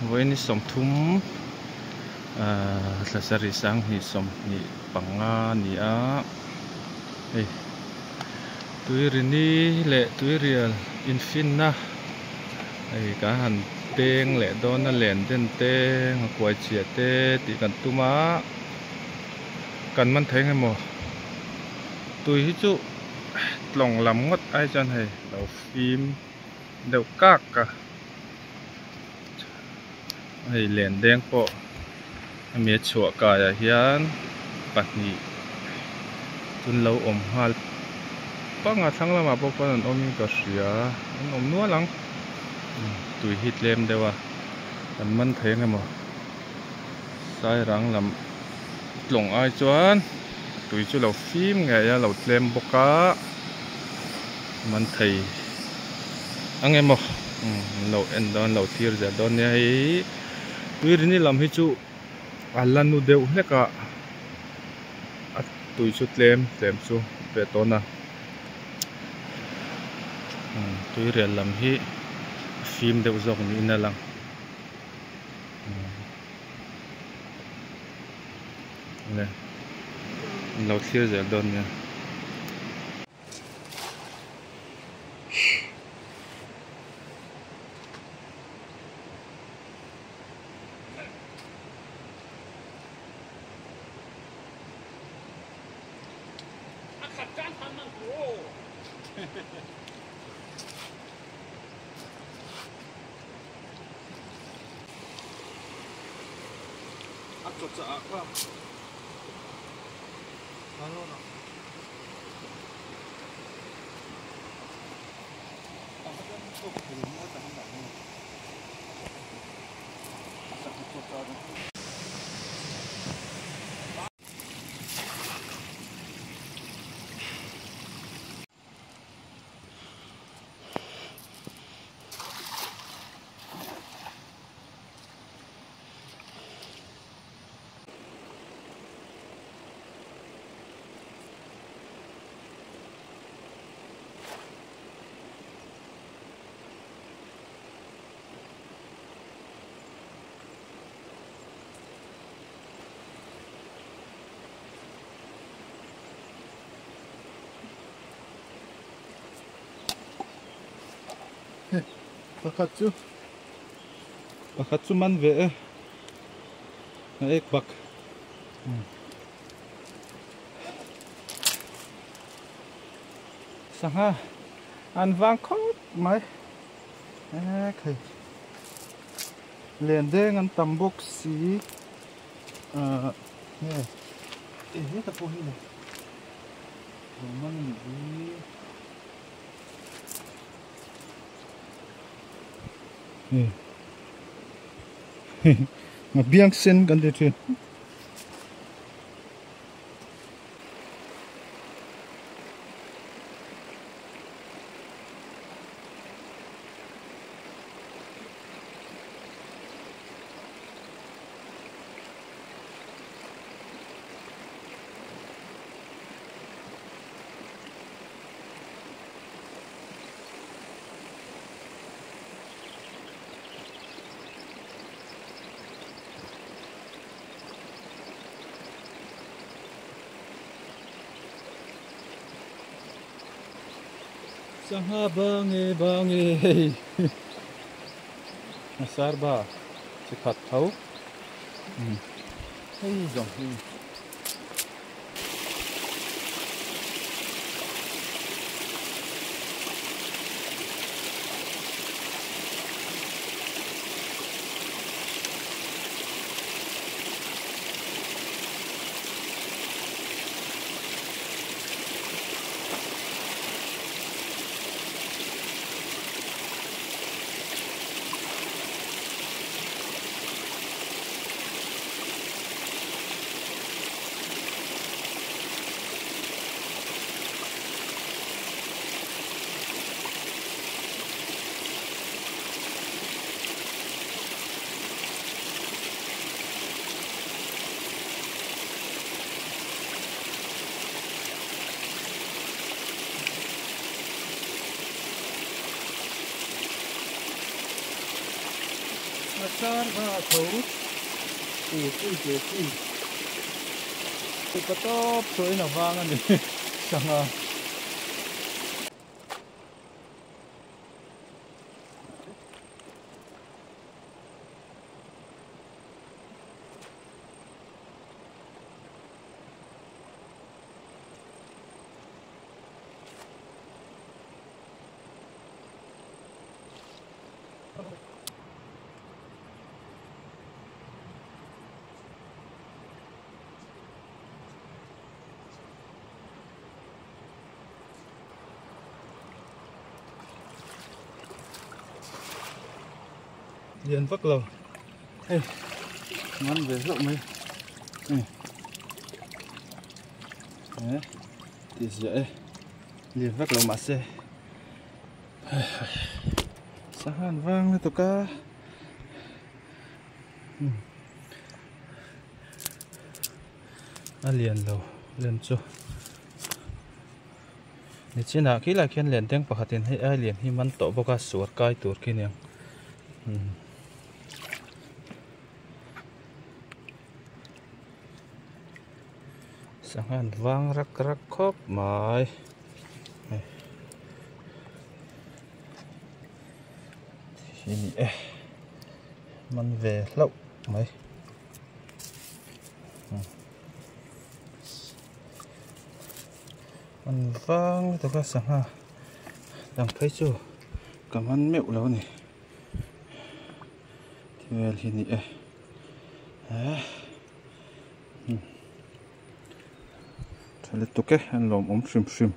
Vawiin 30 thla sarih sanghnih 25 a ni a hei tuirini leh tuirial infinna hei kan han peng leh dawn a len den te nghakuai chhiah te tih kan tum a kan man thei ang emaw tui hi chu tlawng lam ngawt ai chuan hei lo fim deuh kak a hei len deng pawh hemi a chhuah kaiah hian pahnih chun lo awm nghal pang a thlang lamah pawh khuan an awmin ka hria an awm nual ang tui hi tlem deuh a kan man thei ang emaw sairang lam tlawng ai chuan tui chu lo fim ngei a lo tlem bawk a man thei ang emaw an lo en dawn lo thlir zel dawn nia hei tuirini lam hi chu a la nu deuh hlek a a tui chu tlem tlem chu ve tawn a tuirial lam hi a fim deuh zawk niin a lang le an lo thlir zel dawn nia. Pakhat chu man ve e a ek bak sangha an vang khawp mai ek hei len deng an tam bawk si nge heta pawh hi le man a nih hi. Biang sen kan ti thin. Sangha bange bange hei a sarba chi khat tho hei zawng hi. Sar va tho ku pui ke pui ka tawp chhuahin a vang a ni sangha. Liền vắt lầu ê ngắn về rộng mấy đấy thì dễ liền vắt lầu mà xe sang vang lên tụi ca liền lầu liền cho ni chinah khi lai khian len teng pakhatin hei ai lian hi man tawh bawk a suar kai tur khi aniang sangha an vang rak rak khawp mai hi ni e man ve hlauh mai an vang taka sangha dang phei chu ka man meuh lo ani vel hi ni e tha lutuk e an lawm awm hrim hrim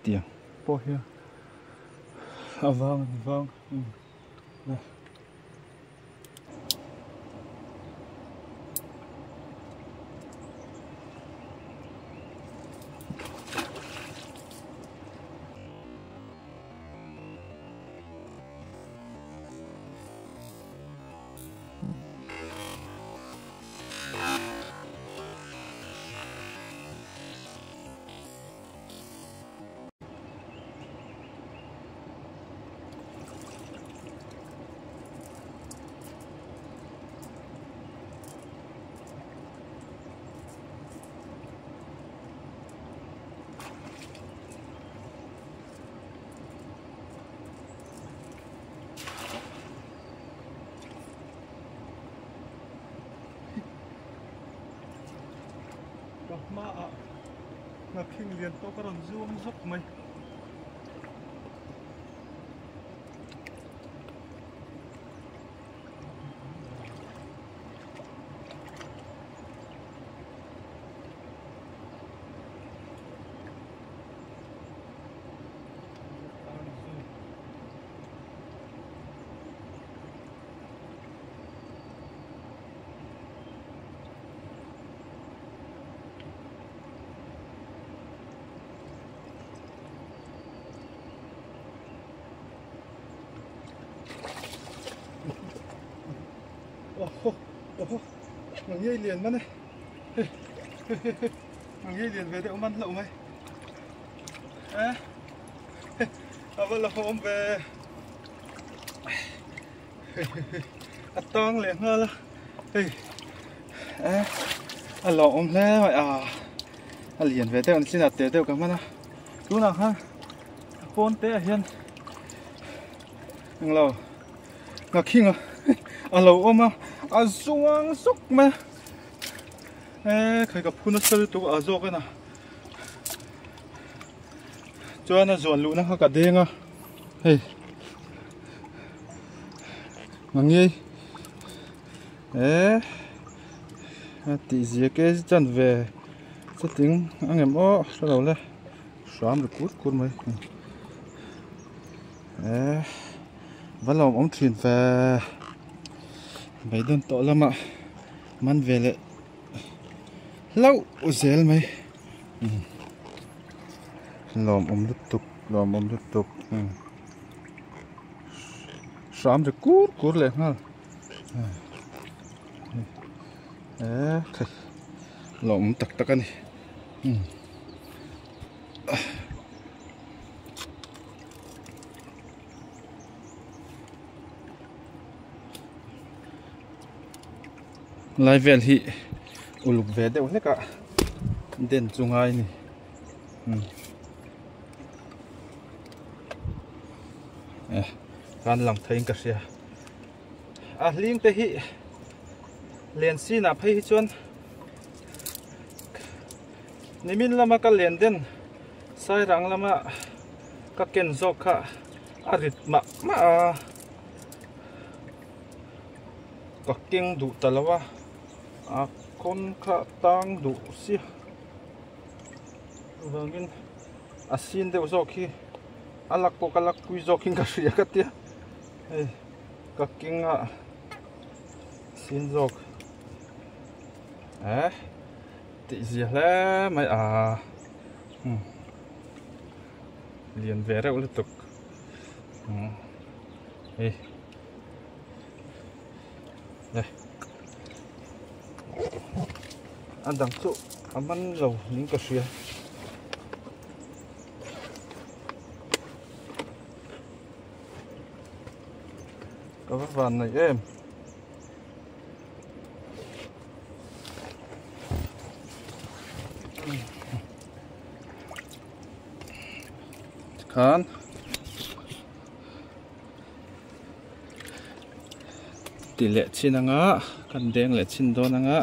tiang pawh hian a vang an vang ma a na khing lian to ka rawn zuang zawk mai Ồ, nó dây liền mất này. Nó dây liền về đeo măn lậu mày. À, vẫn là hôm về. À, toang liền hơn là. À, lọ ôm lẽ vậy à. À, liền về đeo xin đặt tiền đeo cảm ơn à. Chú nào ha. Phone té hiền. Đừng lâu. Ngạc kinh à. À, lẩu ôm à. À zuang zuk mai e khai ka phuna sal tu a zawk ana chuan a zuan luh na kha ka deng a hei ngangi e a tih zia ke chan ve chating angem aw hre lo le hram ri kur kur mai e va lawm awm thin ve beidon tawh lama man ve leh hlauh zel mai lawm awm lutuk lawm awm lutuk hram ri kur kur leh nghal e khai lawm awm tak tak ani Lai vel hi uluk ve deuh hlek a den chu ngai a ni eh khan lang theiin ka hria a hling te hi len sin ah phei hi chuan nimin lama ka len den sairang lama ka ken zawk kha a rit mah mah a. Ka keng duh ta lo a, a kawn kha tang duh si vangin a sin deuh zawk hi a lak pawh ka lak pui zawk in ka hria ka tia hei ka keng a sin zawk eh tih zia hle mai a lian ve reuh lutuk hei. A dang chu a man lo niin ka hria. Ka va van nei em. Tikhan. Ti leh chin anga kan deng leh chin dawn anga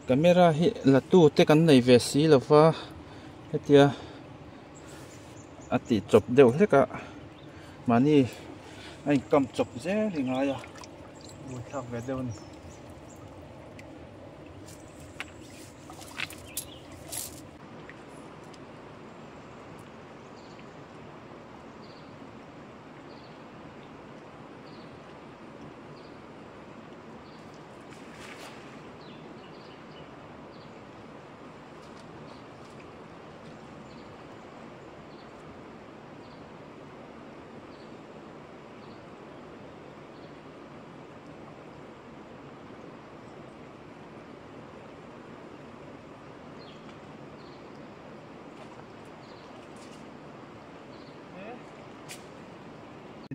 camera hi la tu te kan nei ve si lova hetia a tih chawp deuh hlek a mahni a inkam chawp zel hi ngai a buaithlak ve deuh a ni.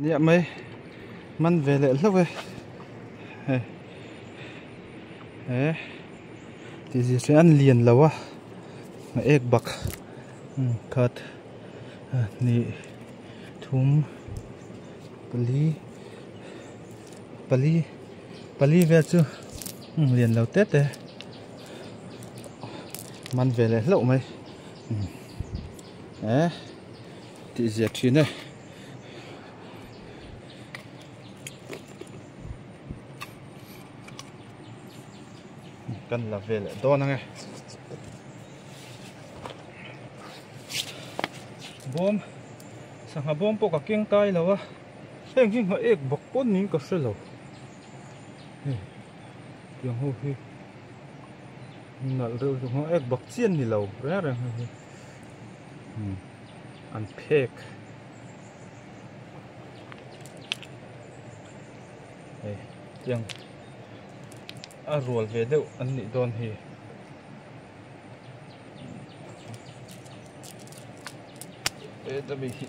Nia mai man ve leh hlauh e hei he ti zir se an lian lo a a ek bak khat hnih thum pali pali pali vel chu lian lo te te man ve leh hlauh mai eh tih zia thin e. Kan la ve leh dawn ang e. Bawm sangha bawm pawh ka keng kai lo a heng hi nghaek bawk pawn niin ka hre lo hei tiang ho hi nalh reuh chu nghaek bawk chian ni lo reng reng hei hi an phek hei tiang a rual ve deuh an nih dawn hi. He ta mi hi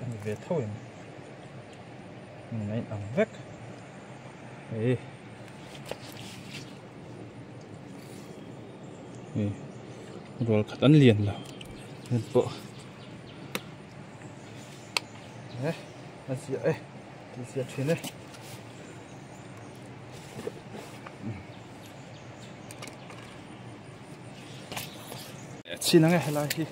a ni ve tho em a in ang vek hei hei rual khat an lian lo heng pawh eh a ziah e tih ziah thin e. Chin ang e helai hi.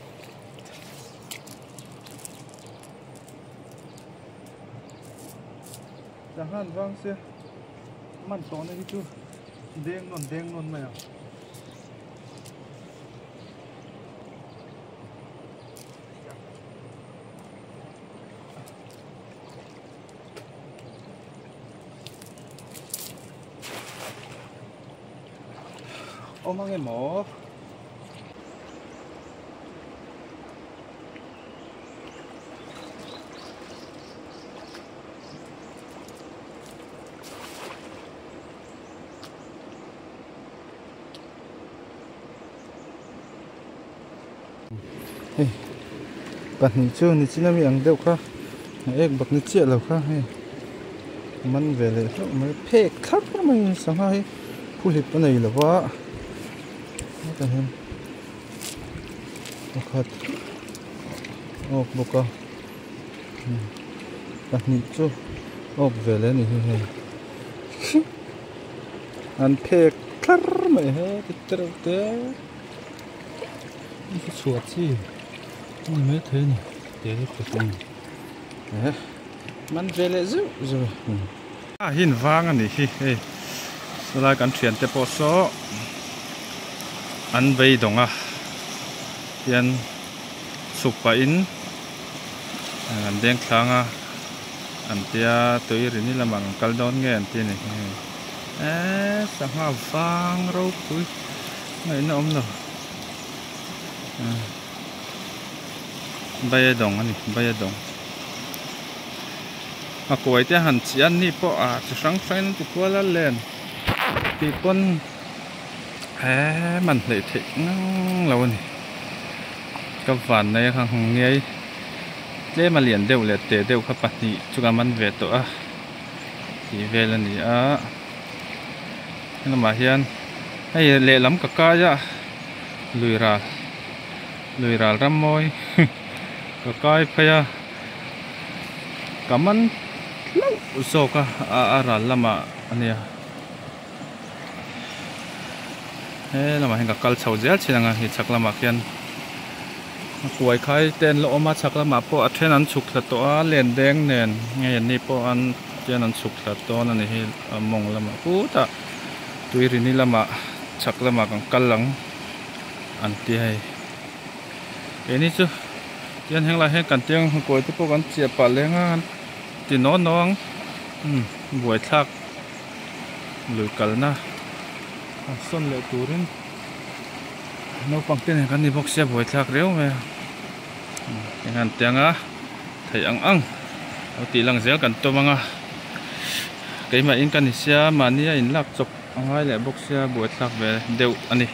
Sanghan vang se man tawhna hi chu deng nawn deng nawn mai ang. Awm ang emaw? Hei pahnih chu ni chin ami ang deuh kha a ek bak ni chiah lo kha hei man ve leh hlauh mai phek thlap mai sangha hi. Phuhlip a nei lo va hetah hian pakhat awk bawk a pahnih chu awk ve leh a ni hi hei an phek thlar mai he ti tereuh te hei hi chhuah chi a ni maithei a ni te lutuk a ni eh man ve leh zeuh zeuh a. A hin vang a nih hi hei chulai kan thiante pawh saw an beidawng a hian chhuk pahin an deng thlang a an tia tui ri ni lamah kan kal dawn nge an ti a ni hei eee sangha vang ropui ngaihna awm lo beidawng a ni beidawng. A kuai te han chi an ni pawh a chi hrang hrang in an ti kual a len tih pawn eee man hleih theih ngang lo a ni ka van nei a kha ngiai tlem a lian deuh leh teh deuh kha pahnih chu ka man ve tawh a tih vel a ni a helamah hian hei lehlam ka kai a lui ral lui ral ram mawi ka kai phei a. Ka man hlauh zawk a a ral lamah a nia he lamah hian ka kal chho zel thin ang a hi chhak lamah khian a kuai khai te an la awm a chhak lamah pawh a then an chhuk thla tawh a len deng nen hei an ni pawh an tian an chhuk thla dawn a ni hi a mawng lamah khutah tuirini lamah chhak lamah kan kal ang an ti hei. Keini chu tian heng lai hian kan tiang kawi te pawh kan chiah pah leng a ti naw naw ang umm buaithlak lui kalna a sawn leh turin naupang te nen kan ni bawk sia buaithlak riau mai a eng an tiang a theih ang ang lo tih lang zel kan tum ang a keimah in ka ni sia mahni a inlak chawp a ngai leh bawk sia buaithlak ve deuh a ni.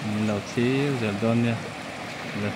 Min lo thlir zel dawn nia le.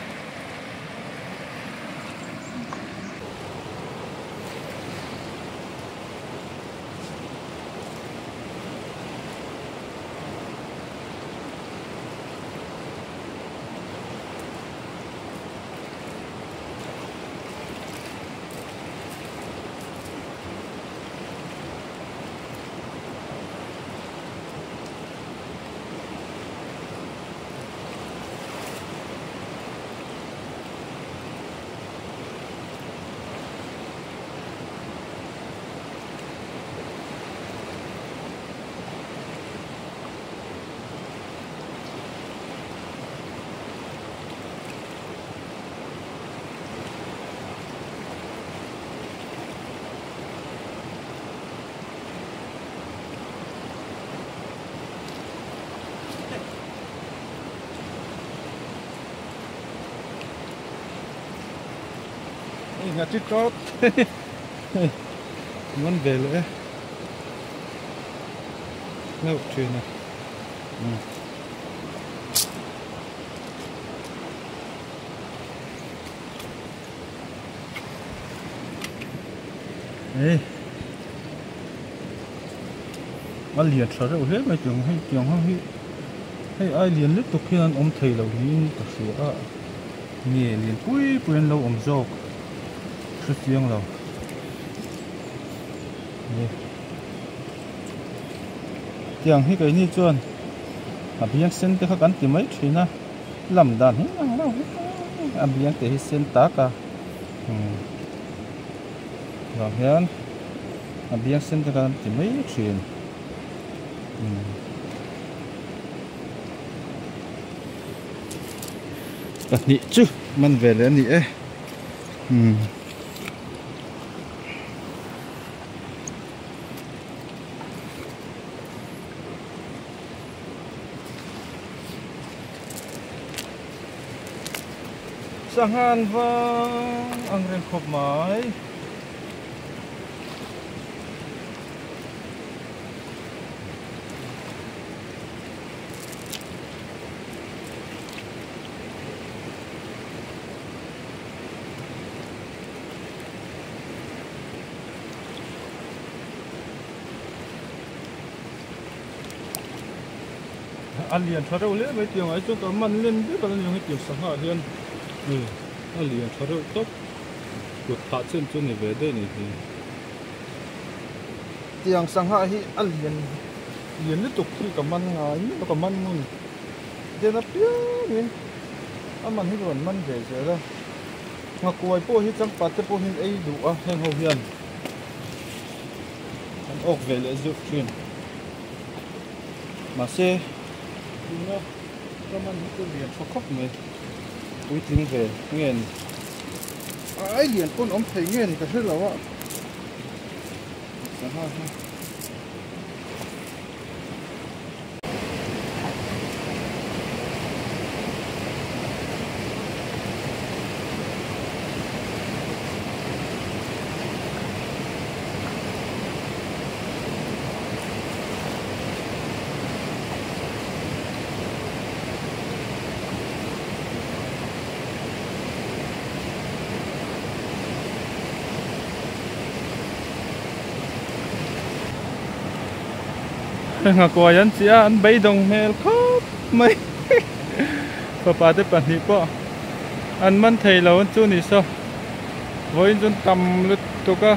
Nga chi tawp man ve leh e hlauh thin a Ei a lian tha reuh hle mai tiang hei tiang ho hi hei ai lian lutuk hian an awm thei lo niin ka hria a nge lian pui pui an lo awm zawk hre chiang lo tiang hi keini chuan a biang sen te kha kan ti mai thin a lam dan hi a biang te hi sen tak a vang hian a biang sen te kha an ti mai thin pahnih chu man ve leh a ni e umm. Sangha an vang ang reng khawp mai. A lian tha reuh hle mai tiang ah hi chuan ka man len ber a ni ang hetiang sangha ah hian a lian tha reuh tawp kut phah chen chu ni ve daih ni hi. Tiang sangha hi a lian lian lutuk hi ka man ngai miah ka man ngun den apiangin a man hi ka rawn man ve zel a nghakuai pawh hi changpat te pawh hian ei duh a heng ho hian an awk ve leh zeuh thin. Mahse tuna ka man hi chu lian tha khawp mai puitling ve nge ni ai lian pawn awm thei nge ni ka hre lo a sangha hi. Nghakuai an chiah a an beidawng hmel khawp mai fapa te pahnih pawh an man thei lo chu ni saw vawiin chu an tam lutuk a.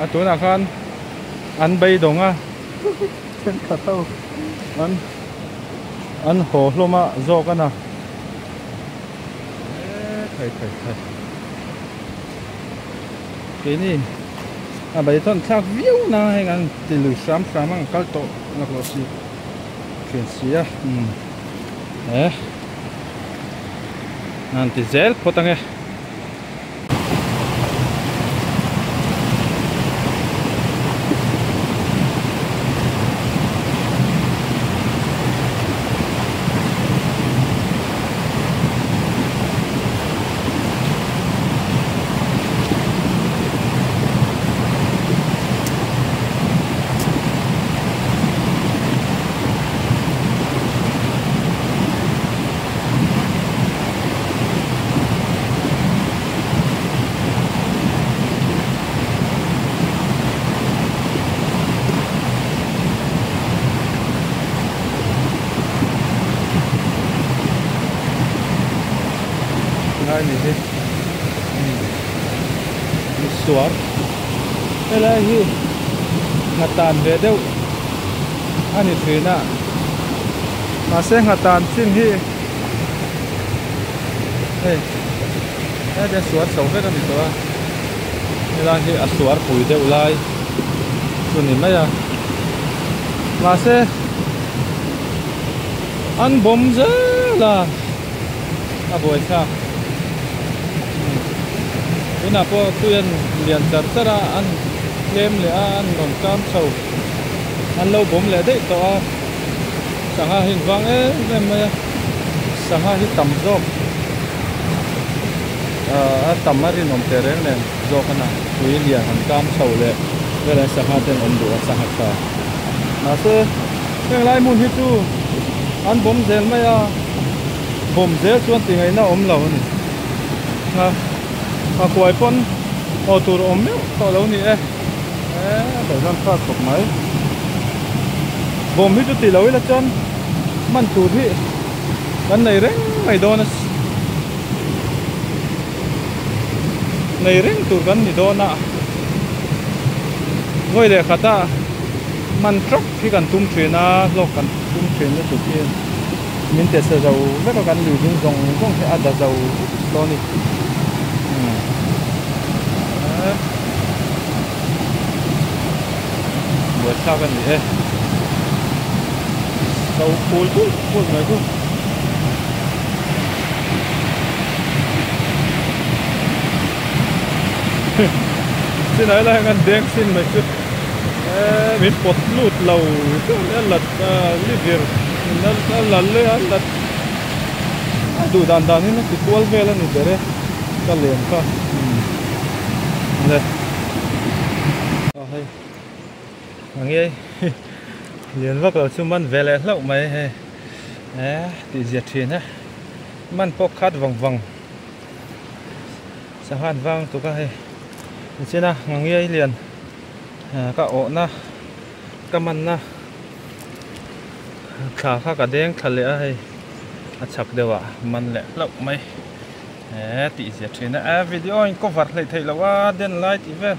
A tunah khan an beidawng a thenkhat ho an an haw hlawm a zawk a na e thei thei thei keini a beidawn thlak viau na heng an ti lui hram hram ang kal tawh laklawh si thian si a umm e an ti zel phawt ange. Lai ni hi suar helai hi nghatan ve deuh a ni thin a mahse nghatan chin hi hei heti a suar chho vek a ni tawh a helai hi a suar pui deuh lai chu ni mai a mahse an bawm zel a a buaithlak tunah pawh tui an lian char char a an tlem leh a an rawn kam chho an lo bawm leh daih tawh a. Sangha hi an vang em em mai a, sangha hi tam zawk ahh a tam a rinawm teh reng nen zawk a na tui lian han kam chho leh velah hian sangha te an awm duh a sangha tha mahse heng lai hmun hi chu an bawm zel mai a bawm zel chuan ti ngaihna a awm lo a ni a a kuai pawn haw tur a awm meuh tawh lo ni e. Eee daihzan thlak khawp mai. Bawm hi chu tih loh ila chuan man tur hi kan nei reng mai dawn a nei reng tur kan ni dawn a vawi leh khat a man trawk hi kan tum thin a hlawk kan tum thin lutuk hi min ti sa zo vek a kan lui ding zawng zawng hi a da zo vek dawn a ni. Buaithlak a ni e so phul bulh bulh mai chu chinai lai hian deng sin mai chu eee min pawt lut lo a lat livir a la leh a lat a duh dan dan in a ti kual vel a ni ber e ka lem kha le aw hei a ngei lian vak lo chu man ve leh hlauh mai hei eh tih zia thin e man pawh khat vang vang sangha an vang tuk a hei nichina ngei lian ka awhna ka manna. Thla kha ka deng thla leh a hei a chhak deuh ah man leh hlauh mai he tih zia thin a e video in cover hleih theih loh a den lai tih vel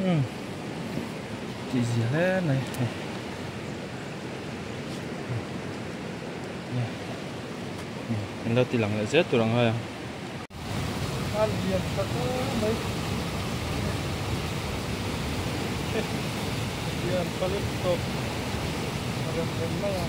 umm tih zia hle mai hei an lo ti lang leh zel tur ang ngai ang. A lian tha ta mai lian tha lut tawp a rem rem mai a.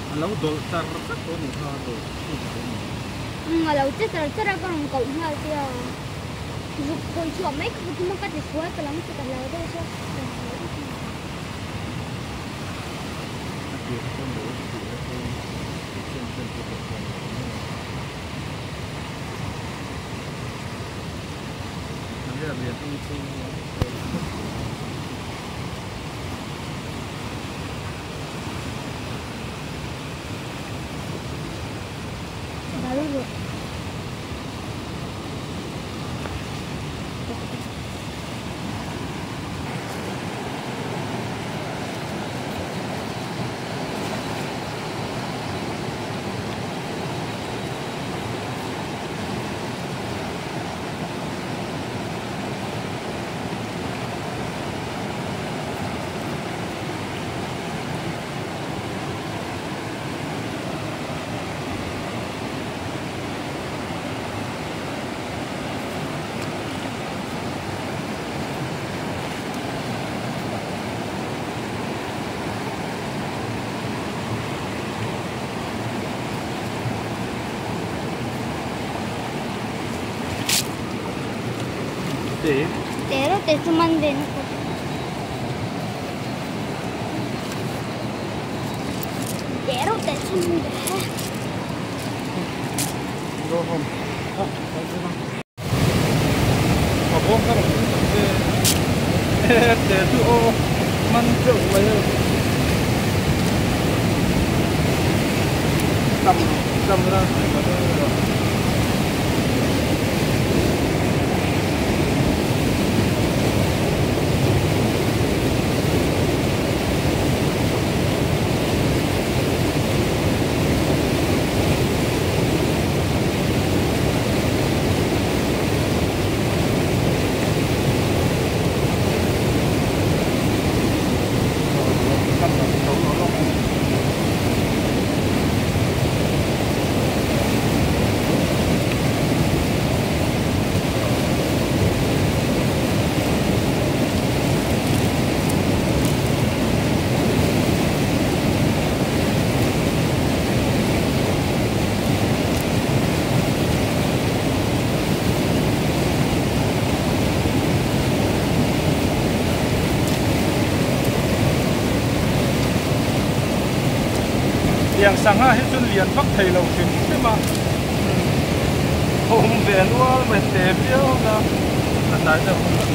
A lo dawlh char char tawh a nih kha a dawlh chhuk tawh a ni. Umm a lo che char char a ka rawn koh nghal che a. Zuk khawi chhuah mai ka tum a ka ti sual ka lam chu ka hlau deuh chu. A tir kha chuan lo tih na chu chem chem chu ka chuan lo mai a. An riak lian ho chu an sawi khawp mai. Dal rawh. Te reuh te chu man ve na khawp. Te reuh te chu man ve. Go home. A bawng kha rawn ding tak che. Te chu aw man teuh mai a. Tam tam la. Tiang sangha hi chu lian vak thei lo hrim hrim a awm ve nual mai te viau na a hnai deuh a.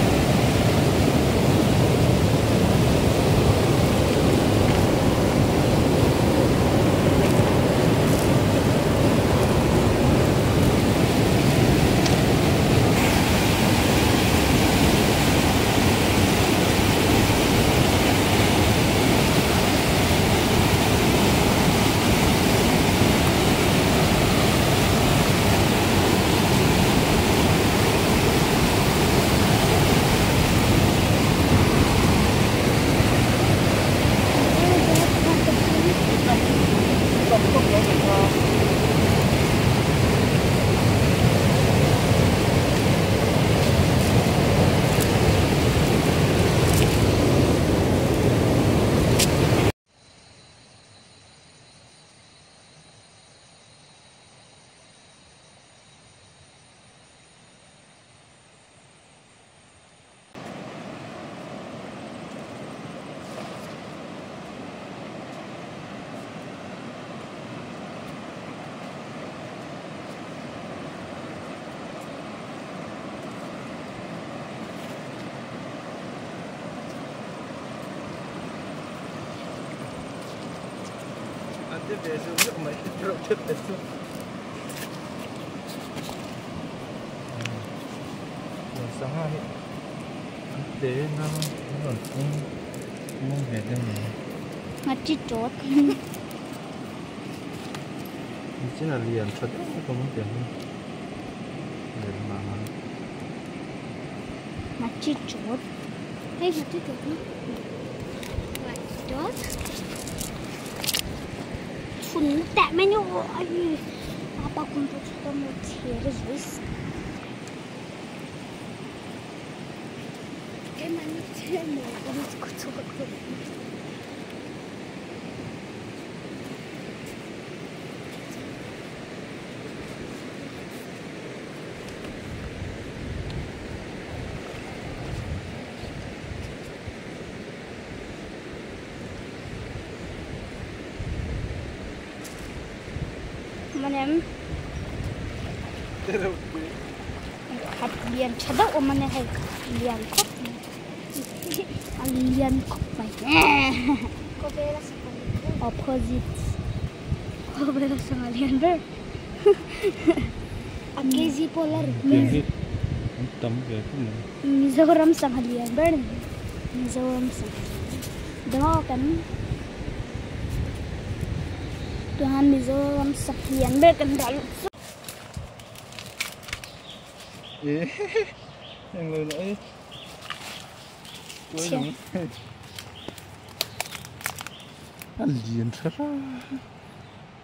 Te ve zeuh zeuh mai reuh tep te chu. Sangha hi an te na an rawn pung pung ve deuh mai. Nga chi tawt. Nichin a lian tha deuh mai ka awm tiang hi. Lian mah mah. Nga chi tawt. Hei nga chi tawt ni. Nga chi tawt. Chhun teh mai ni aw ai apa kun chu chu tam thir zuis. Keimahni thil mawi awm chu ka chhuak dawn. Manem khat lian tha deuh awm a nia hei lian khawp mai a lian khawp mai opposite khawvela sangha lian ber a kg pawh la rit mai Mizoram sangha lian ber a ni Mizoram sangha dawng a kan Tuan Mizoram sangha lian ber kan dah luh chu. A lian tha ra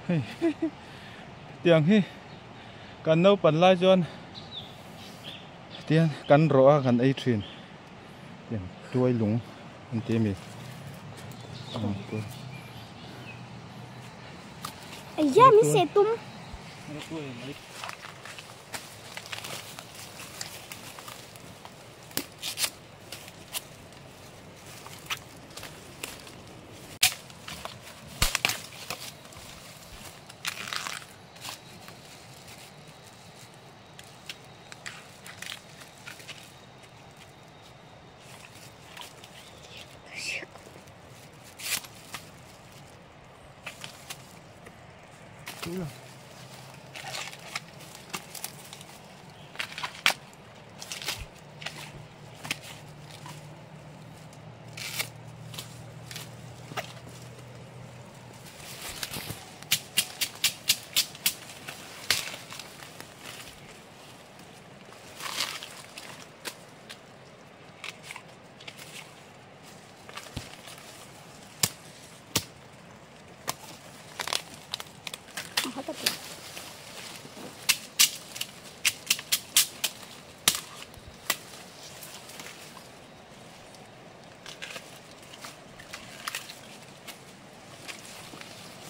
hei tiang hi kan naupan lai chuan tiang kan rawh a kan ei thin tiang tuai lung an ti ami Aya min seh tum.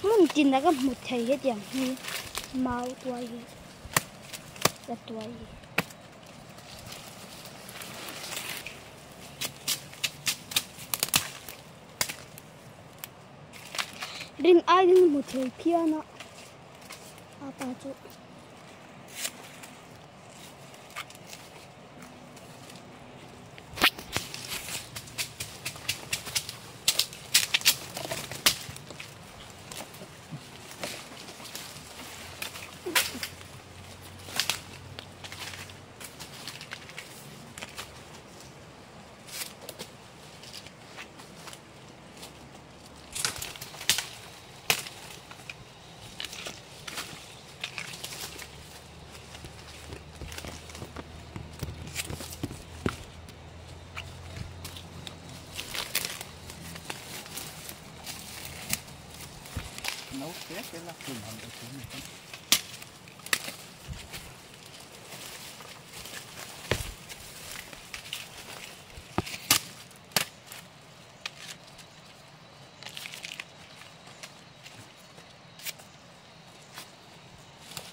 Hmun tin a ka hmu thei hetiang hi mau tuai hi la tuai hi. Rin aiin hmu thei phian a a pa chu.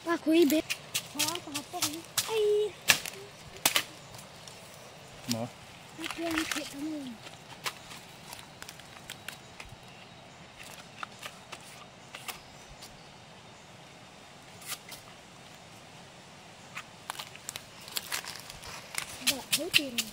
A khui be ai Maw? A chuan theh ta maw? Dah tho tur a ni.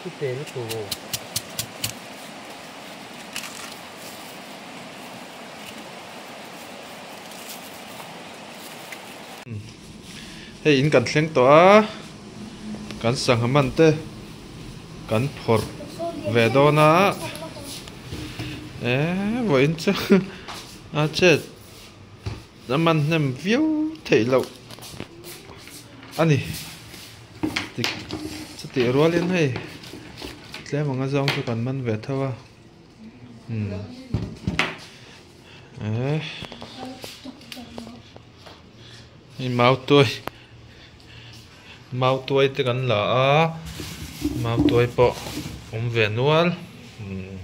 Cute lutuk. Hei in kan thleng tawh a, kan sangha man te kan phawrh ve dawn a, eh vawiin chu a chet a man hnem viau theih loh a ni tik chutih rualin hei tlem anga zawng chu kan man ve tho a umm eh hei mau tuai mau tuai te kan la a mau tuai pawh awm ve nual umm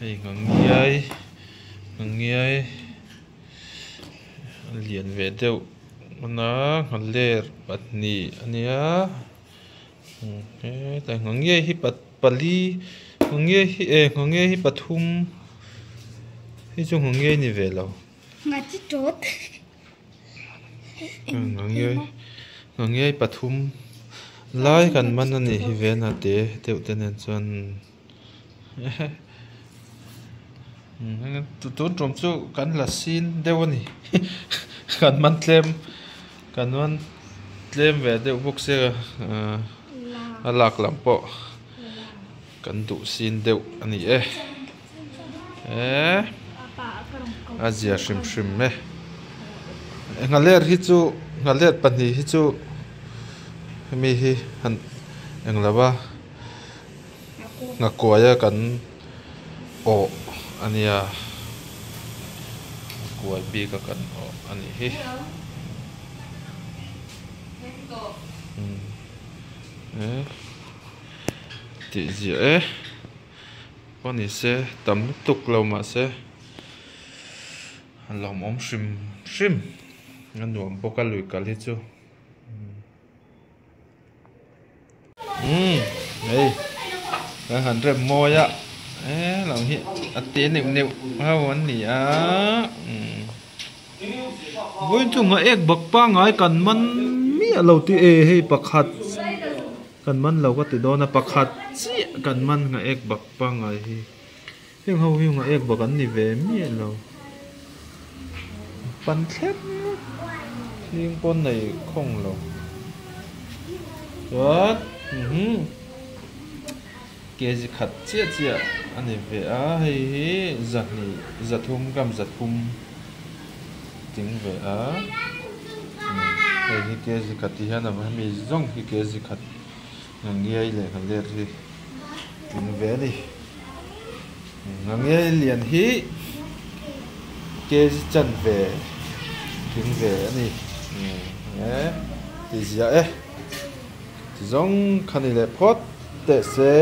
hei ngangiai ngangiai. A lian ve deuh hman a nghaler pahnih a nia hetlai nghangiai hi pali nghangiai hi eh nghangiai hi pathum hei chu nghangiai a ni ve lo nghangiai nghangiai pathum lai kan man a nih hi vena te deuh te nen chuan. Tun tum chu kan la sin deuh a ni kan man tlem kan man tlem ve deuh bawk sia a lak lam pawh kan duh sin deuh a ni e eh a zia hrim hrim e nghaler hi chu nghaler pahnih hi chu hemi hi han englo a. Nghakuaia kan awh a nia nghakuai bik a kan awh a nih hi umm tih ziah e pawh ni se tam lutuk lo mahse a lawmawm hrim hrim a nuam bawk a lui kal hi chu. Umm hei kan han rem mawi a he lam hi a te neuh neuh ho an ni a umm vawiin chu ngah ek bak pangngai kan man miah lo tih e hei pakhat kan man lo ka ti dawn a pakhat chiah kan man ngah ek bak pangngai hi heng ho hi ngah ek bak an ni ve miah lo pan thleng hling pawn nei khawng lo chuan umm kg khat chiah chiah a ni ve a hei hi zahnih zathum gram zathum tling ve a hei hi kg khat ti hian hemi zawng hi kg khat ngiai leh nghaler hi tling ve a ni. Ngangiai lian hi kg chanve tling ve a ni e ti ziah e ti zawng kha ni leh phawt teh se.